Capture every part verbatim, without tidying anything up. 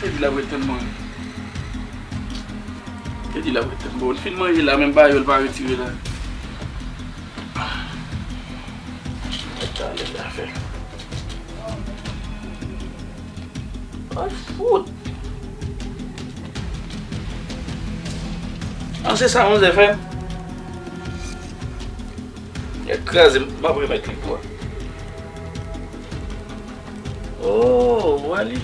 Teddy la ap ret tann mwen. Teddy la ap ret tann mwen. Bon, fin manje la, menm ba yo, l pa retire la. Talè zafè. Ay, fout. An, se sa manzè fè m. Li kraze m, m ap remèt li pou ou. Oh, ou wè li?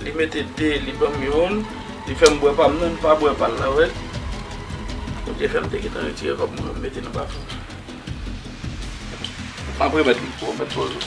Li mete de, li ban m youn, li fè m bwè pa m nan, m pa bwè pa l la, wè. Ou te fè m te gentan retire kòb mwen, m mete nan bafon. M ap remèt li pou ou, mèt poze w.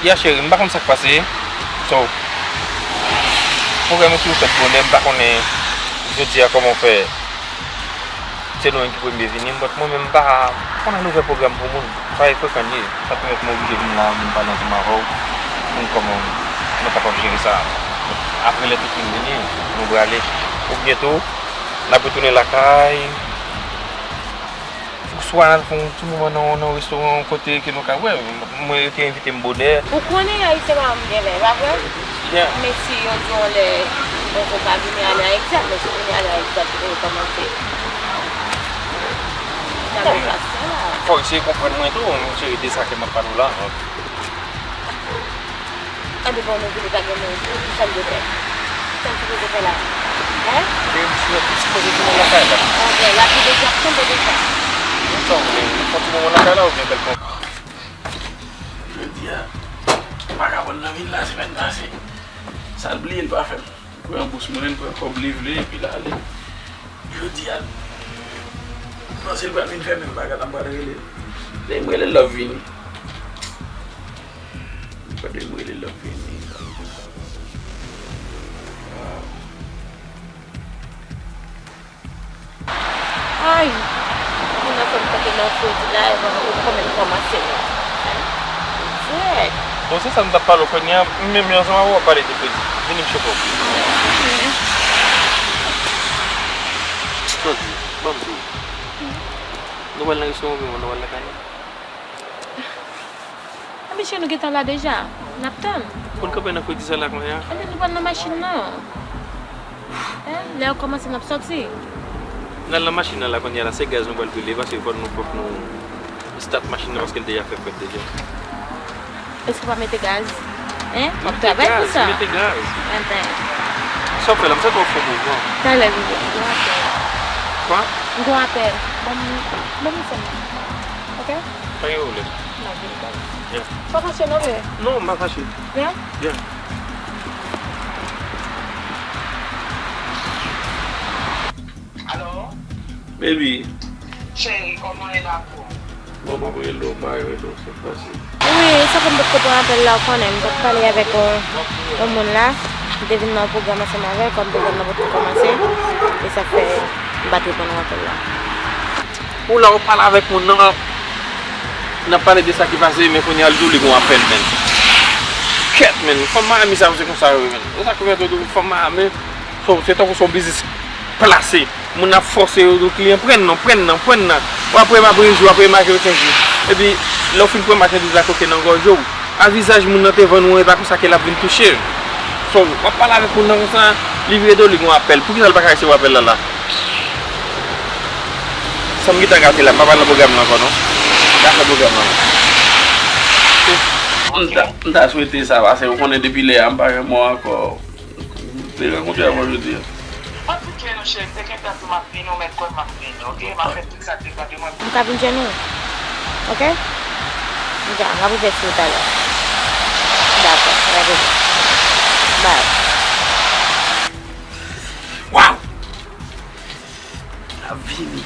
Ya cheri, m pa konn sa k pase. So, pwogram yo toujou fèt bonè, m pa konnen jodi a kòman w fè. Se nou menm ki premye vini, but mwen menm m pa konn al ouvè pwogram pou moun. Sa e frekan l ye. Sa pèmèt mwen oblije vin la, vin pale ansanm avè w, pou n kòman nou kapab jere sa. Apre lè tout moun vini, nou prale. Oubyen tou, n ap retounen lakay. Oswa n al fè yon ti moman nan, nan yon restoran, yon kote ke nou ka wè. Mwen, yo te envite m bonè. Ou konnen Ayisyen pa janm gen lè, pa vre? Yeah. Men si yo di w lè, bon, ou pa vini ale a egzak, men si w vini ale a egzak, ou kòmanse. N ap Bon, fè sa la. Fò w eseye konprann mwen tou, yon seri de sa ke m ap pale w la. Andedan nou vini pa gen moun, ki sa l dwe fè? Sa l sipoze fè la? Hein? Men misye sipoze tounen lakay la. Ok, lapli deja tonbe deja. Bon, sa w vle, fò ti moman lakay la oubyen kèlkonk? Jodi a, m pa ka pran nan vil la semèn pase. Sa l bliye l pa fè m. Pran bous mwen, l pran kòb li vle, epi l ale. Jodi a, panse l pral vin fè menm bagay la, m pral rele l. Lè m rele l, l ap vini. Gade m rele l ap vini. Ay! Moun nan fè m kanpe nan fredi la, evan ou kòmanse kòmanse. Frèd! Bon, se sa m t ap pale w kounye a, m menm jan ansanm avè w ap pale de fredi. Vini m chofe w. Jodi, ban m di w. Nou pral nan restoran oubyen nou pral lakay nou? Abitye nou gentan la deja. N ap tann. Pou n kanpe nan fredi sa la kounye a? Ebyen, nou pral nan machin nan. Hein? Lè yo kòmanse, n ap sòti. N al nan machin nan la kounye a la, se gaz nou pral brele, paske fò nou, fòk nou start machin nan, paske l deja fè frèt deja. Èske w pa mete gaz? Hein? W ap travay pou sa. M mete gaz. Enben. Sa w fè la, m santi w ap fè mouvman. Talè, m gen apèl. Kwa? M gen apèl. Ban m, ban m yon sèl. Ok? Pa gen pwoblèm. M ap vin talè. Yeah. Pa fache non, men. Non, m pa fache. Yeah? Yeah. Alo? Baby. Cheri, kòman e la pou ou? Bon, m ap rele w, m pa rele w, sa k pase? Wi, sa fè m potko pran apèl la, ou konnen, m t ap pale avèk yon, yon moun la, m te vin nan yon pwogram ansanm avè l, kòm pwogram nan potko kòmanse, e sa fè m pa t reponn apèl la. Ou la, ou pale avèk moun nan, n ap pale de sa ki pase, men kounye a l di w li gen yon apèl, men. Kèt, men, fanm Miami sa yo se konsa yo ye, men. E sa k fè tou fanm Miami, se tankou se yon biznis plase. Moun ap fòse yo, di w kliyan, pran nan, pran nan, pran nan. W ap wè m ap rejou, ap remache yo kenz jou. Epi, lè w fin pran machandiz la koke nan gòj ou, a vizaj moun nan te vann ou an, e pa konsa ke l ap vin touche. So, w ap pale avèk moun nan konsa, li vire do, li gen yon apèl. Poukisa l pa ka resevwa apèl la la? Sa m gentan gate la, m pa pral nan pwogram nan ankò non. M pa fè pwogram nan. M ta, m ta swete sa pase, ou konnen depi lè a, m pa wè mò ankò. M te rankontre avè w jodi a. Mwen te di nou cheri, se gen tan tou m ap vini, ou mèt kwè m ap vini, oke? M ap fè tout sa k depann de mwen. M ka vin jwenn ou? Oke? M ka, m ap rive sou ou talè. Dakò, m ap rive. Bye. Waw! L ap vini.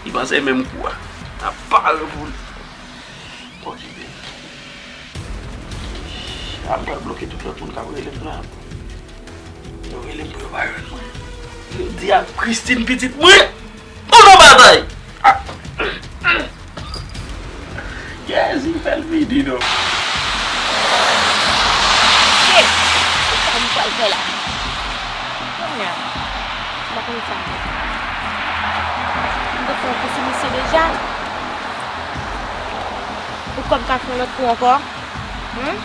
Li panse menm kou a. N ap pare pou li. Okipe. A m pral bloke tout lòt moun k ap rele m la. Yo rele m pou yo pa jwenn mwen. Yo di a Christine pitit mwen. Bon nan batay. Ah. Jezi fè l fini non. Shit! Kisa m pral fè la? Kounye a, m pa konn sa m fè. M te fè yon kou sou misye deja. Pou kòm ka fè yon lòt kou ankò? Hmm?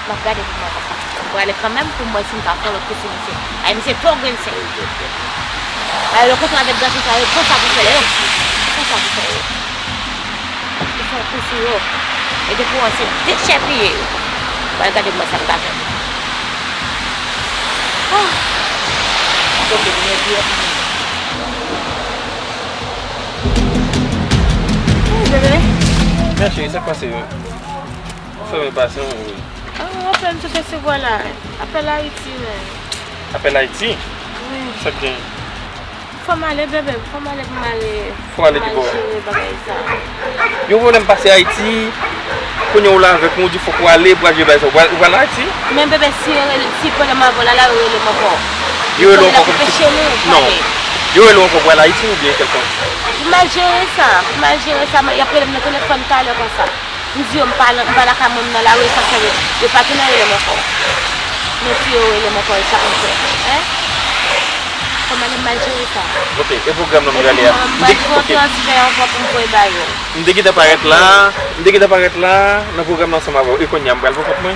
M ap gade pou m wè konsa. M prale kanmenm pou m wè si m ka fè lòt kou sou misye. Ay, misye twò grenn sèl. Ay, lè w kontre avèk gason sa yo, konsa pou fè yo. Konsa pou fè yo. Li fè yon kou sou yo. E depi w wè se dechèpiye yo. M pral gade pou m wè sa m ka fè. Ah. Kote m ye di yo. Hey, bebe. Mèsi, sa k pase yo? Ou fè m enpasyan, wi. Ah, apèl m sot resevwa la. Apèl Ayiti, men. Apèl Ayiti? Wi. Sa k gen? Fò m ale, bebe, fò m ale pou m ale. Fò ale ki bò? Jere bagay sa. Yon pwoblèm pase Ayiti, kounye a w la avèk mwen, ou di fòk w ale pou al jere bagay sa. Ou pral, ou pral Ayiti? Men bebe, si yo rele, si pwoblèm avè w la, la, yo rele m ankò. Yo rele w ankò kòmsi? Non. Yo rele w ankò pou al Ayiti oubyen kèlkonk? Pou m al jere sa, pou m al jere sa, y ap rele m nan telefòn talè konsa. M di yo m pa, m pa lakay mwen, m nan lari, sa fè yo, yo pa tounen rele m ankò. Men si yo rele m ankò, e sa m fè? Hein? Kòman m al jere sa? Ok, e pwogram nan m prale a? M pral fè yon transfè ankò pou m voye ba yo. M te gentan parèt la, m te gentan parèt la, nan pwogram nan ansanm avè w. E kounye a, m pral pou kont mwen?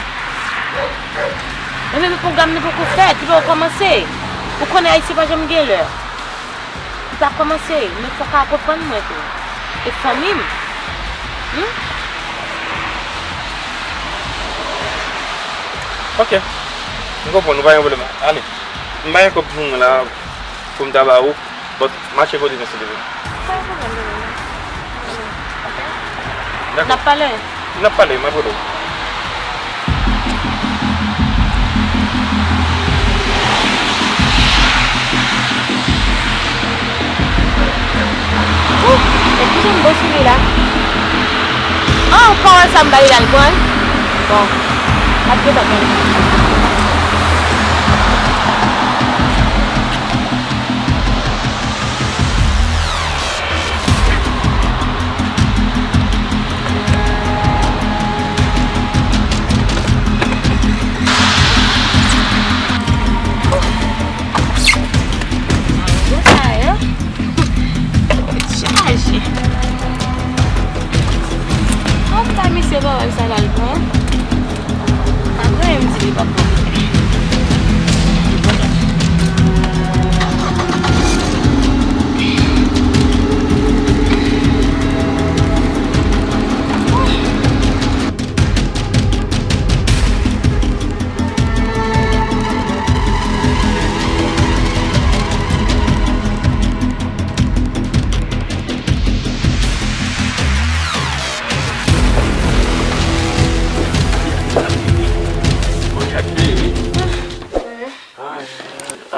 Men, men pwogram nan poko fèt, li poko kòmanse. Ou konnen Ayisyen pa janm gen lè. Li pa kòmanse, men fòk a konprann mwen tou. E fanmi m. Hmm? Ok. M konprann, nou pa gen pwoblèm. Ale. M pa gen kòb pou mwen la, pou m ta ba ou, but mache kote nou, silvouplè. Pa gen pwoblèm, bebe. Dakò. N ap pale. N ap pale, m ap rele w. Ouh, men kijan m bo sou li la? Oh, pawòl sa m ba li la, l pran l? Bon, m ap gentan pran l. Bon, sa yo. Chaje. An pa misye pawòl sa l al pran. Apre, m di li p ap pran.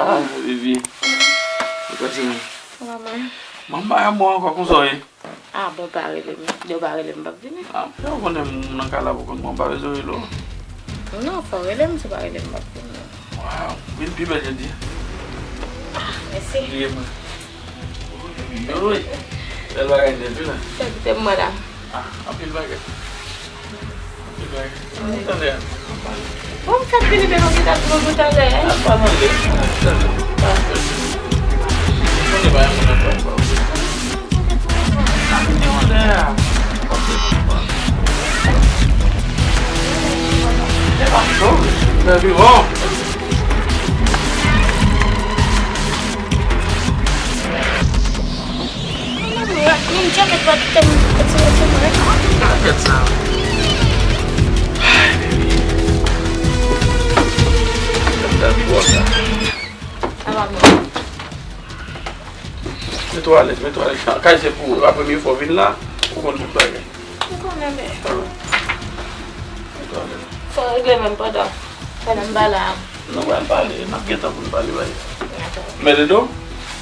Ah, baby. Ou pase men? Manman. Manman, a bon ankò, konsa w ye? Ah, bon, pa rele m. Lè w pa rele m, m p ap vini. Ah, fè w konnen m nan kay la pou kont mwen, m pa bezwen rele w. Non, fò w rele m, si w pa rele m, m p ap vini. Waw, vin pi bèl jodi. Ah, mèsi. Bliye mwen. Wi, bèl bagay nèt wi la. Fè kite m mwen la. Ah, anpil bagay. Anpil bagay. Ann tande a. Bon, m fèk vini, men nou gentan di nou nou tande, hein? Al pa tande. Tande. Tande pa yon moun anpil. Al tande a. E pa cho, men pi bon. Menm djamèt pa kite m retire sou mwen. Sa fèt sa. Ay, baby. Sa fèt twò sa. Sa va byen. Mete w alèz, mete w alèz. Kay se pou ou. A premye fwa w vin la, ou konn tout bagay. Ou konnen, men. Mete w alèz. Fò w regle menm pandan, pandan m pa la. Nou pral pale, n ap gen tan pou n pale, baby. Mèt do?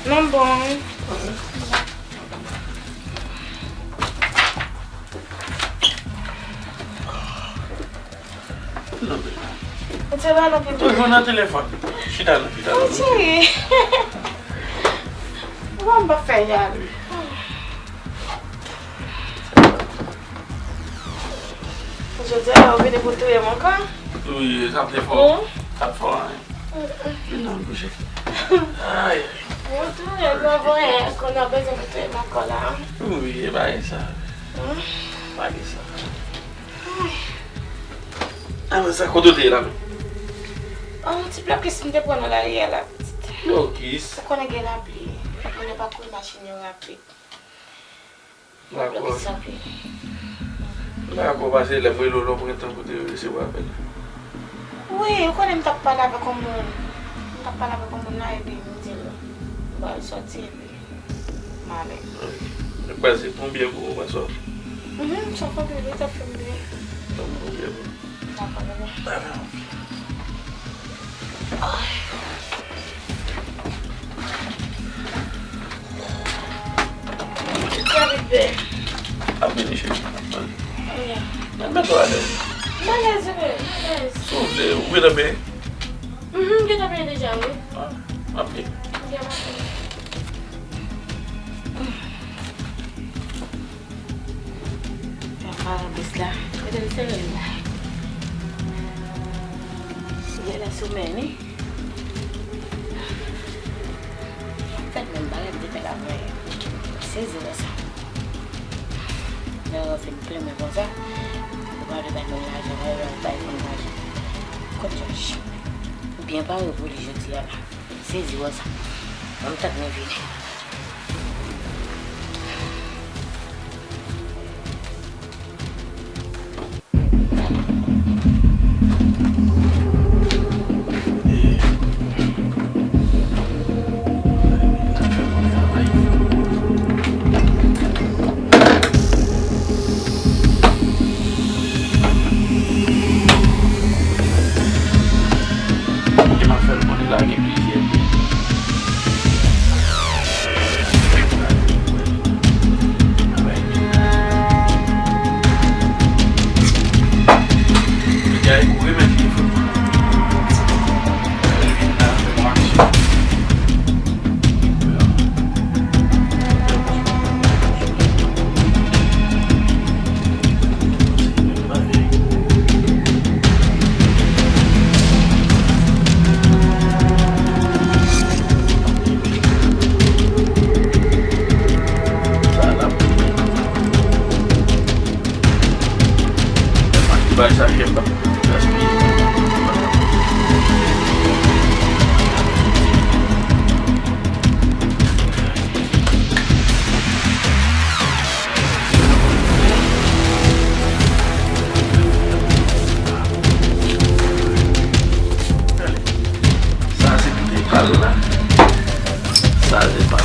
Non, bon. Ou te ba nou pi. Toujou nan telefòn. Chita la, chita la. Wi, cheri. Bon, m pa fè y ale. Jodi a, ou vini pou touye m ankò? Touye, sa te fò. Hmm? Sa te fò, hein? Vin nan kouche. Ay. Ou touye, ou voye, kounye a bezwen pou touye m ankò la. Wi, e pa gen sa. Hmm? Pa gen sa. Ay. Ah, men sa, kote w te ye la menm? Oh, ti blokis m te pran nan lari a la, pitit. Blokis? Ou konnen gen lapli. Fòk moun yo pa kouri machin yo rapid. Dakò. Blokis anpil. Dakò, pase lè m rele w nan prentan pou te resevwa apèl. Wi, ou konnen m t ap pale avèk yon moun. M t ap pale avèk yon moun la, epi m di l m pral sòti, epi m ale. Ok. Mwen pral se konbyen pou ou, pase w? Mhm, sa fè byen, sa fè byen. Konbyen pou ou? Dakò, bebe. Dakò. Ay. Ap vini, cheri. Ap vini. Wi. Mèt ou alèz. M alèz, wi, m alèz. Si w vle, ou gentan peye? Mhm, m gentan peye deja, wi. Ah, m ap peye. Ok, m ap peye. Fè m pa anbis la. Mete m sere la. Gèlè sou men li. Fèt menm bagay m te fè la vre. Sezi wè sa. Lè yo fin plenmen konsa, ou pa vle bay moun lajan, lè yo bay moun lajan. Kot Jòj? Ou byen pare pou li jodi a la. Sezi wè sa. Ban m tann mwen vini. Ki m ap fè l konnen la gen plizyè peyi. Medya yo remèt li fòt. Li vin la fè yon aksyon. Bay sa chèf la gaspiye. Sa se pou te pral la. Sa se pa.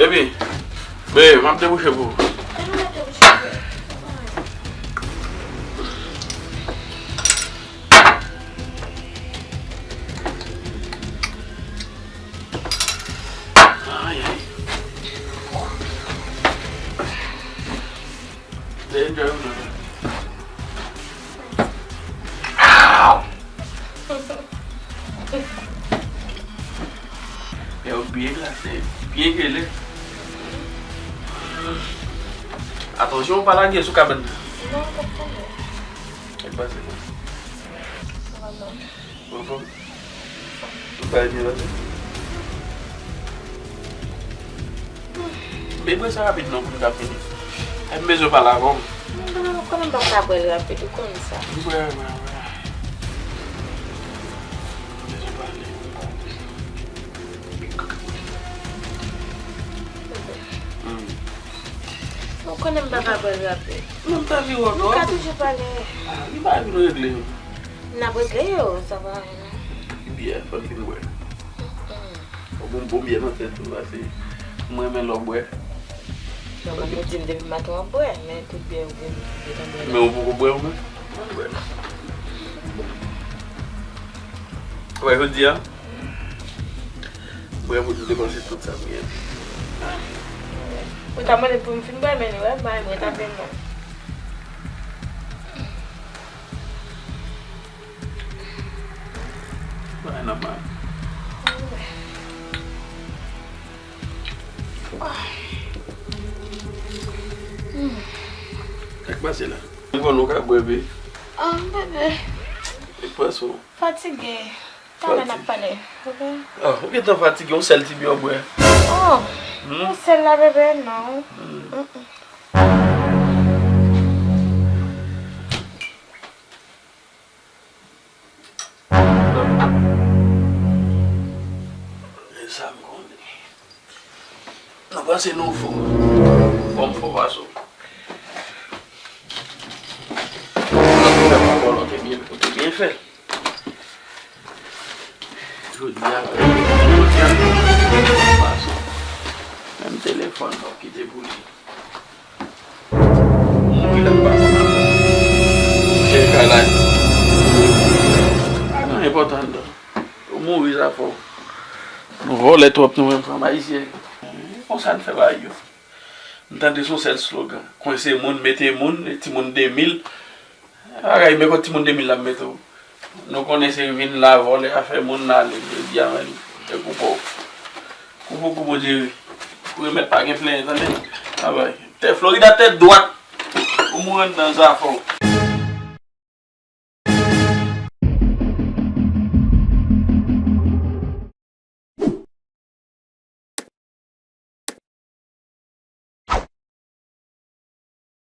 Epi, bebe, m ap debouche pou ou. Ay, ay. Te enjoy ou menm. Aw! Yo byen glase, byen gele. Atansyon, ou pa lage sou kabann nan. Non, ou p ap tonbe. Sa k pase? Sa va byen. Ou anfòm? Tout bagay byen pase? Men bwè sa rapid non pou nou ka fini. Ay, m bezwen pale avè w. Non, non, non, konnen m pa ka bwè l rapid, ou konn sa. Bwè, bwè, bwè. M bezwen pale. Hmm. Ou konnen m pa ka bwè l rapid. Non, m ta vire ankò. Nou ka toujou pale. Ah, li pa vin regle yo. N ap regle yo, sa pa anyen non. Byen, fò n fin bwè. Mm-mm. Ou Bon, bon byè nan tèt ou, pase m renmen lè w bwè. Non, mwen, ou di m depi maten w ap bwè, men tout byè ou bwè, ou detan bwè la. Men ou poko bwè ou menm? Mwen bwè. Wè, jodi a, bwè pou nou depanse tout sa m gen. Ou ta mande pou m fin bwè, men wè, bay mwen ta pen mwen. Bay nan bay. Sa k pase la? M konn ou ka bwè, wi. Ah, bebe. Sa k pase w? Fatige. Talè n ap pale, ok? Ah, ou gentan fatige, yon sèl ti byè w bwè. Oh, hmm? Yon sèl la, bebe, non. Hmm. Mm-mm. E sa m konnen. Nou panse nou fò. Bon, m fò pase w. Ou te byen, ou te byen fè. Jodi a, jodi a, m fò pase w. Menm telefòn, fò w kite pou li. Mouri lè m pa konn ankò. Misye kay la. Pa gen anyen enpòtan anndan. Ou mouri, Zafò. Nou vòlè twòp nou menm fanm ayisyen. Konsa n fè bagay yo. M tande se yon sèl slogan. Kwense moun, mete moun, e timoun de mil. Bagay, men kot timoun de mil la m mete w. Nou konnen se vin la vòlè afè moun n ale, jodi a menm, e koupe w. Koupe w, koupe w, Jerry. Ou remèt pa gen plenyen, tande? Travay. Tè Florida tèt dwat. Ou mouri anndan, Zafò.